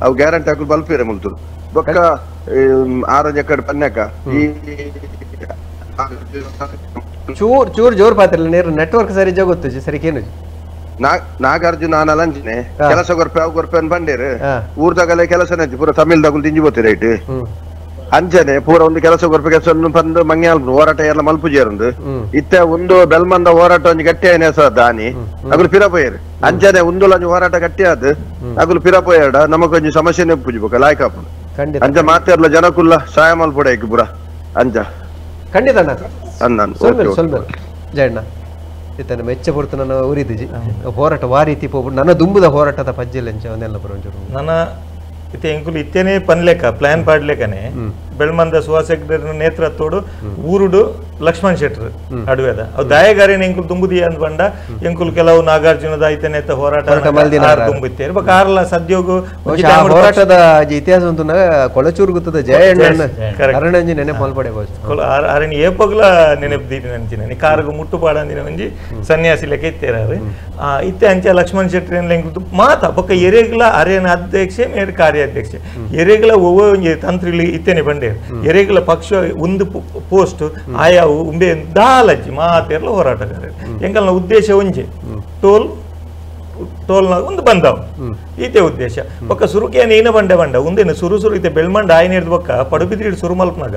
F: ಅವು ಗ್ಯಾರಂಟಿ ಹಾಕುಲು ಬಲ್ಪೇರೆ ಮುಲ್ತುರು ಬೊಕ್ಕ ಆರೋಗ್ಯ ಕಡೆ ಪನ್ಯಾಕ ಈ
B: ಚೂರ್ ಚೂರ್ ಜೋರ್ ಪಾತ್ರಲ್ಲ ನೇರು ನೆಟ್ವರ್ಕ್ ಸರಿ ಜೋಗುತ್ತೆ ಸರಿ ಕೇನು
F: ನಾಗಾರ್ಜುನ ಆನಲಂಜಿನೆ ಕೆಲಸ ಕೊರ್ಪೆ ಅವು ಕೊರ್ಪೆ ಬಂಡೇರು ಊರ್ದಾಗಲೇ ಕೆಲಸ ಪೂರ ತಮಿಳ್ದಾಗುಲು ತಿಂಜಿ ಬೋತಿ ರೈಟ್ ಅಂಚನೆ ಪೂರ ಒಂದು ಕೆಲಸ ಕೊರ್ಪೆ ಕೆಲಸ ಬಂದು ಮಂಗ್ಯಾಲ್ ಹೋರಾಟ ಎಲ್ಲ ಮಲ್ಪುಜೇರುಂಡು ಇತ್ತೆ ಒಂದು ಬೆಲ್ಮಂದ ಹೋರಾಟ ಒಂಜಿ ಗಟ್ಟಿ ಆಯ್ನೆ ದಾನಿ ಅಗುಲು ಪಿರಪೋಯರು ಅಂಚನೆ ಉಂದುಲಂಜಿ ಹೋರಾಟ ಗಟ್ಟಿ ಆದ್ ಅಗುಲು ಪಿರಪೋಯಡ ನಮಕೊಂಜಿ ಸಮಸ್ಯೆನೆ ಪೂಜಿಬೋಕ ಲಾಯ್ಕ ಆಪುಂಡು. ಅಂಚ ಮಾತೆರ್ಲ ಜನಕುಲ್ಲ ಸಹಾಯ ಮಲ್ಪೊಡೈಕ್ ಪೂರ ಅಂಚ
B: ಖಂಡಿತ ಅಣ್ಣ. ಜಯಣ್ಣ ಇತ್ತ ಮೆಚ್ಚ ಪೊರ್ತು ನನ್ನ ಉರಿದಿಜಿ ಹೋರಾಟ ವಾ ರೀತಿ ಪೋಪು ನನ್ನ ದುಂಬುದ ಹೋರಾಟದ ಪಜ್ಜೆಲ್ ಎಂಚ ಒಂದೆಲ್ಲ ಬರೋಂಚೂರು
G: ನನ್ನ ಇತ್ತೆ ಎಂಕುಲು ಇತ್ತೇನೆ ಪನ್ಲೆಕ ಪ್ಲಾನ್ ಪಾಡ್ಲೆಕನೆ ಬೆಳ್ಮಂದ ಸುಹಾಸ್ ಹೆಗ್ಡೆರ್ ನೇತೃತ್ವಡು ಊರುಡು ಲಕ್ಷ್ಮಣ್ ಶೆಟ್ಟರ್ ಅಡುವೆದ ಅವು ದಾಯಗಾರಿನ ಎಂಕುಲು ತುಂಬುದಿ ಅಂದ್ ಬಂಡ ಎಂಕುಲು ಕೆಲವು ನಾಗಾರ್ಜುನದ ಐತನೇತ ಹೋರಾಟ ತುಂಬಿತ್ತೇರು ಬೊಕ್ಕ ಆರ್ಲ ಸದ್ಯೋಗು
B: ಹೋರಾಟದ ಇತಿಹಾಸ ಉಂಟು ಕೊಳಚೂರು ಗುತ್ತದ ಜಯಣ್ಣ ಅರಣಂಜಿ ನೆನಪು ಮಲ್ಪಡೆ
G: ಅರಣಿ ಏಪಗ್ಲ ನೆನಪು ದೀಪಿನ ಕಾರುಗು ಮುಟ್ಟುಪಾಡಂದಿನ ಒಂಜಿ ಸನ್ಯಾಸಿ ಲೆಕ್ಕ ಇತ್ತೇರಾರು ಇತ್ತೆ ಅಂಚ ಲಕ್ಷ್ಮಣ್ ಶೆಟ್ಟರ್ ಎಂಕುಲು ಮಾತ ಬೊಕ್ಕ ಎರೆಗ್ಲ ಅರೇನ ಅಧ್ಯಕ್ಷೆ ಮೇರ್ ಕಾರ್ಯಾಧ್ಯಕ್ಷೆ ಎರೆಗ್ಲ ಒವ್ವ ಒಂಜಿ ತಂತ್ರಿಲಿ ಇತ್ತೇನೆ ಬಂಡೇರು ಎರೆಗ್ಲ ಪಕ್ಷ ಒಂದು ಪೋಸ್ಟ್ ಆಯಾವು ಉಂಬೆ ದಾಲಜ್ಜಿ ಮಾತೆರ್ಲ ಹೋರಾಟಗಾರರು ಎಂಕಲ್ನ ಉದ್ದೇಶ ಒಂಜೆ ಟೋಲ್ ಟೋಲ್ನ ಒಂದು ಬಂದವು ಈತೆ ಉದ್ದೇಶ ಬೊಕ್ಕ ಸುರುಕೇನ ಏನ ಬಂಡೆ ಬಂಡ ಉಂದೇನು ಸುರು ಸುರು ಇತ್ತೆ ಬೆಳ್ಮಂಡ ಆಯ್ನ ಹಿಡ್ದು ಬೊಕ್ಕ ಪಡುಬಿದ್ರಿ ಸುರು ಮಲ್ಪನಾಗ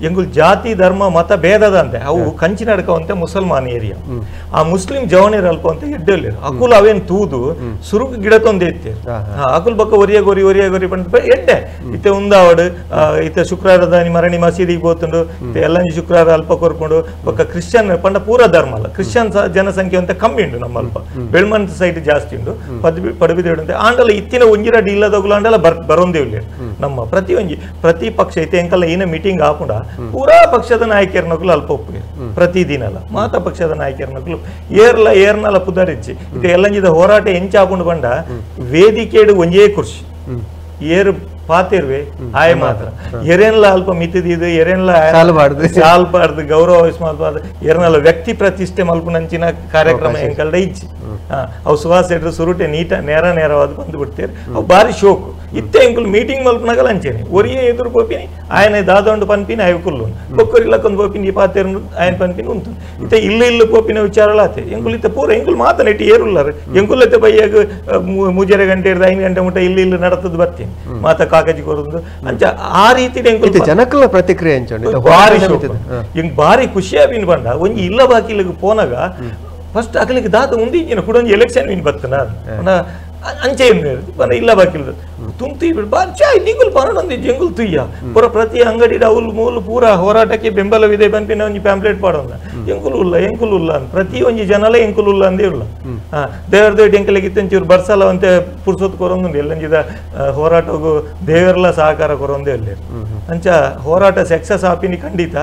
G: ಎಂಗುಲ್ ಜಾತಿ ಧರ್ಮ ಮತ ಭೇದದಂತೆ ಅವು ಕಂಚಿನಡ್ಕವಂತೆ ಮುಸಲ್ಮಾನ್ ಏರಿಯಾ ಆ ಮುಸ್ಲಿಂ ಜವನಿರ ಅಲ್ಪ ಅಂತ ಎಡ್ಡೆಲ್ಲಿ ಅಕುಲ್ ಅವೇನ್ ತೂದು ಸುರುಕು ಗಿಡ ತೊಂದೆ ಇತ್ತೆ ಅಕುಲ್ ಬೊಕ್ಕ ಒರಿಯ ಗೊರಿ ಒರಿಯ ಗೊರಿ ಬಂದ ಎಡ್ಡೆ ಇತ್ತೆ ಉಂದಾವಡು ಇತ್ತೆ ಶುಕ್ರವಾರದ ಮರಣಿ ಮಸೀದಿಗೆ ಬೋತುಂಡು ಇತ್ತೆ ಎಲ್ಲಂಜಿ ಶುಕ್ರವಾರ ಅಲ್ಪ ಕೊರ್ಕೊಂಡು ಬೊಕ್ಕ ಕ್ರಿಶ್ಚಿಯನ್ ಪಂಡ ಪೂರ ಧರ್ಮ ಅಲ್ಲ ಕ್ರಿಶ್ಚಿಯನ್ ಜನಸಂಖ್ಯೆ ಅಂತ ಕಮ್ಮಿ ಉಂಡು ನಮ್ಮ ಅಲ್ಪ ಬೆಳ್ಮಂಡ್ ಸೈಡ್ ಜಾಸ್ತಿ ಉಂಡು ಪಡುಬಿದ್ರಿ ಆಂಡಲ ಇತ್ತಿನ ಒಂಜಿರ ಇಲ್ಲದೋಗ್ಲ ಆಂಡಲ ಬರೋಂದೇ ಇಲ್ಲ ನಮ್ಮ ಪ್ರತಿ ಒಂಜಿ ಪ್ರತಿ ಪಕ್ಷ ಐತೆ ಎಂಕಲ್ಲ ಏನ ಮೀಟಿಂಗ್ ಹಾಕೊಂಡ ಪೂರಾ ಪಕ್ಷದ ನಾಯಕರನಗುಲು ಅಲ್ಪ ಒಪ್ಪು ಪ್ರತಿ ದಿನ ಅಲ್ಲ ಮಾತಾ ಪಕ್ಷದ ನಾಯಕರನಗುಲು ಏರ್ಲ ಏರ್ನಲ ಪುದರಿಚ್ಚಿ ಇದು ಎಲ್ಲಂಜಿದ ಹೋರಾಟ ಎಂಚ ಹಾಕೊಂಡು ಬಂಡ ವೇದಿಕೆಡು ಒಂಜೇ ಕುರ್ಚಿ ಏರು ಪಾತಿರ್ವೆ ಆಯ ಮಾತ್ರ ಎರೆನ್ಲ ಅಲ್ಪ ಮಿತಿದಿದ್ದು ಎರೆನ್ಲ ಸಾಲ್ಬಾರ್ದು ಗೌರವ ಮಲ್ಬಾರ್ದು ಎರೆನಲ್ಲ ವ್ಯಕ್ತಿ ಪ್ರತಿಷ್ಠೆ ಮಲ್ಪುನಂಚಿನ ಕಾರ್ಯಕ್ರಮ ಎಂಕಲ್ಡ ಇಜ್ಜಿ ಅವು ಸುಹಾಸ್ ಶೆಟ್ಟರು ಸುರುಟೆ ನೀಟ ನೇರ ನೇರವಾದ ಬಂದು ಬಿಡ್ತೇವೆ ಅವು ಭಾರಿ ಶೋಕು ಇತ್ತೆ ಎಂಕುಲು ಮೀಟಿಂಗ್ ಮಲ್ಪನಾಗಲ ಅಂಚೇನೆ ಒರಿಯೇ ಎದುರು ಪೋಪಿನಿ ಆಯನ ದಾದೊಂಡು ಪನ್ಪಿನಿ ಆಯ ಕುಲ್ಲು ಬೊಕ್ಕರು ಇಲ್ಲಕ್ಕೊಂದು ಪೋಪಿನಿ ಈ ಪಾತೇರು ಆಯನ ಪನ್ಪಿನಿ ಉಂಟು ಇತ್ತೆ ಇಲ್ಲು ಇಲ್ಲು ಪೋಪಿನ ವಿಚಾರಲ ಆತೆ ಎಂಕುಲು ಇತ್ತೆ ಪೂರ ಎಂಕುಲು ಮಾತನೆಟ್ಟಿ ಏರುಲ್ಲಾರು ಎಂಕುಲತ್ತೆ ಬೈಯಾಗ 3.5 ಗಂಟೆ ಹಿಡ್ದು 5 ಗಂಟೆ ಮುಟ್ಟ ಇಲ್ಲಿ ಇಲ್ಲಿ ನಡತದ್ದು ಬರ್ತೀನಿ ಮಾತ ಕಾಕಜಿ ಕೊರೊಂದು ಅಂಚ ಆ ರೀತಿ ಎಂಕುಲು
B: ಜನಕುಲ ಪ್ರತಿಕ್ರಿಯೆ ಅಂಚ
G: ಭಾರಿ ಹಿಂಗ್ ಭಾರಿ ಖುಷಿಯಾಗಿನ ಬಂಡ ಒಂಜಿ ಇಲ್ಲ ಬಾಕಿ ಇಲ್ಲಿಗೆ ಪೋನಾಗ ಫಸ್ಟ್ ಅಕಲಿಗೆ ದಾದ ಉಂದಿನ ಕೂಡ ಒಂಜಿ ಎಲೆಕ್ಷನ್ ವಿನ್ ಬರ್ತನ ಅಂಚೆ ಬನ ಇಲ್ಲ ಬಾಕಿ ತುಂಬ್ತಿ ಬಾರಿ ಚಾಯ್ ನಿಗುಲ್ ಬರೋಣ ಜಂಗುಲ್ ತುಯ್ಯ ಪೂರ ಪ್ರತಿ ಅಂಗಡಿ ಅವಲ್ ಮೂಲು ಪೂರ ಹೋರಾಟಕ್ಕೆ ಬೆಂಬಲವಿದೆ ಬನ್ಪಿನ ಒಂಜಿ ಪ್ಯಾಂಪ್ಲೆಟ್ ಪಾಡೋಣ ಎಂಕುಲು ಉಲ್ಲ ಎಂಕುಲು ಉಲ್ಲ ಅಂತ ಪ್ರತಿ ಒಂಜಿ ಜನಲ ಎಂಕುಲು ಉಲ್ಲ ಅಂದೇ ಉಲ್ಲ ದೇವರ ದೇವ್ ಎಂಕಲಿಗೆ ಇತ್ತಂಚೂರು ಬರ್ಸಲ ಅಂತೆ ಪುರ್ಸೊತ್ತು ಕೊರೊಂದುಂಡು ಎಲ್ಲಂಜಿದ ಹೋರಾಟಗೂ ದೇವರೆಲ್ಲ ಸಹಕಾರ ಕೊರೊಂದೇ ಇಲ್ಲ ಅಂಚ ಹೋರಾಟ ಸಕ್ಸಸ್ ಆಪಿನಿ ಖಂಡಿತ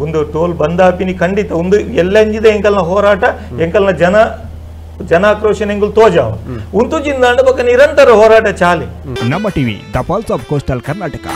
G: ಒಂದು ಟೋಲ್ ಬಂದ್ ಆಪಿನಿ ಖಂಡಿತ ಒಂದು ಎಲ್ಲಂಜಿದ ಎಂಕಲ್ನ ಹೋರಾಟ ಎಂಕಲ್ನ ಜನ ಜನಾಕ್ರೋಶ ಎಂಗುಲ್ ತೋಜಾವ ಉಂತು ಜಿಂದಾಂಡ ಬೊಕ್ಕ ನಿರಂತರ ಹೋರಾಟ ಚಾಲಿ.
H: ನಮ್ಮ TV the pulse of coastal Karnataka.